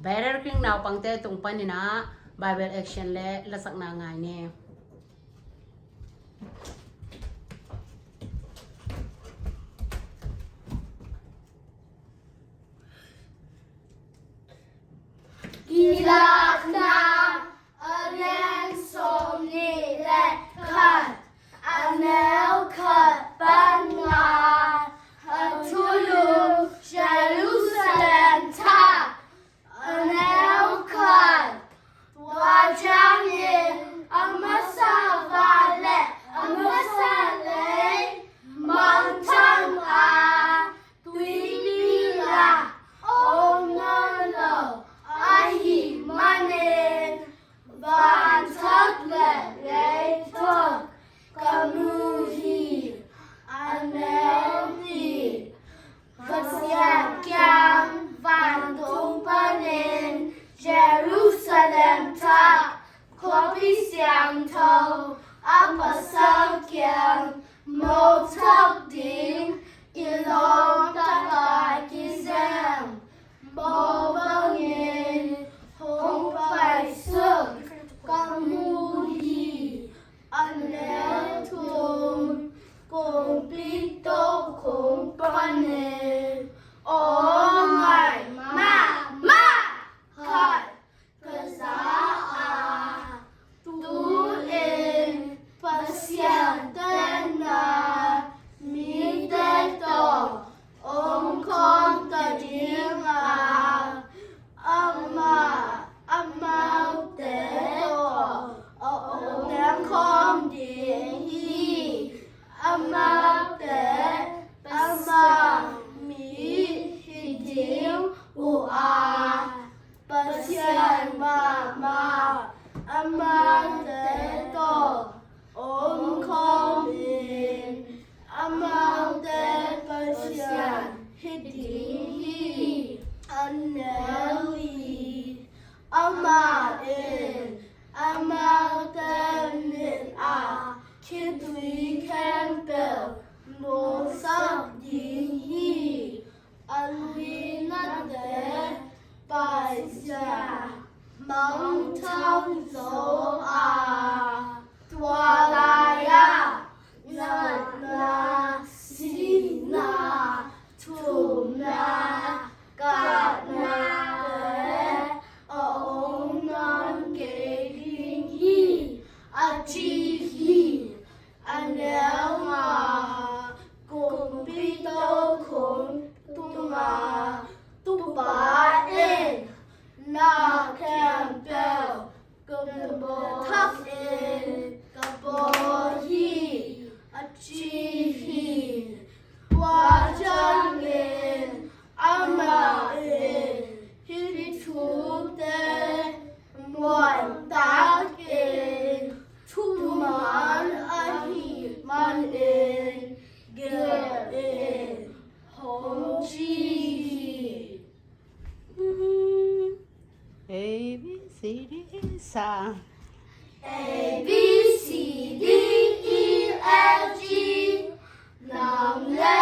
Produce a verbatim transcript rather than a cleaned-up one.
Better King naupangte tung panin ah Bible action le lasakna ngai ni. Kilakna a lian sawmnih le khat, a neu khat pan nga. A thulu: Jerusalem thak, a neu khat. Tua ciangin a masa van le a masa lei mangthang a, tuipi la om nawn lo ahih manin, van thak le lei thak ka mu hi. A neu nih. Pasian kiang vantung panin Jerusalem thak, khuapi siangtho a pasal kiang mo thak ding kilawm taka kizem, mo bangin hong paisuk ka mu hi. A neu thum. Kongpi tokhom panin aw ngai mahmah khat ka za a, tu-in Pasian tenna mite tawh om khawm ta ding a, amah amaute tawh a om khawm ding hi. Amaute amah mi hi ding uh a, Pasian mahmah amaute tawh om khawm in, amaute Pasian hi ding hi. A neu li. Amah in amaute mit ah khitui khempeuh muangsak ding hi. A nihna te. Paisa mangthang zo a, tua lai-ah natna, sihna, thumna, katna te a om nawn kei ding hi, a ci hi. A neu nga. Kumpi tokhom tunga Topa in na khempeuh ka bawl thak in ka bawl hi, a ci hi. Tua ciangin amah in hih thute muantakin thuman ahih manin gelh in, hong ci hi. A, B, C, D, sa. A, B, C, D, E, F, G. Nang le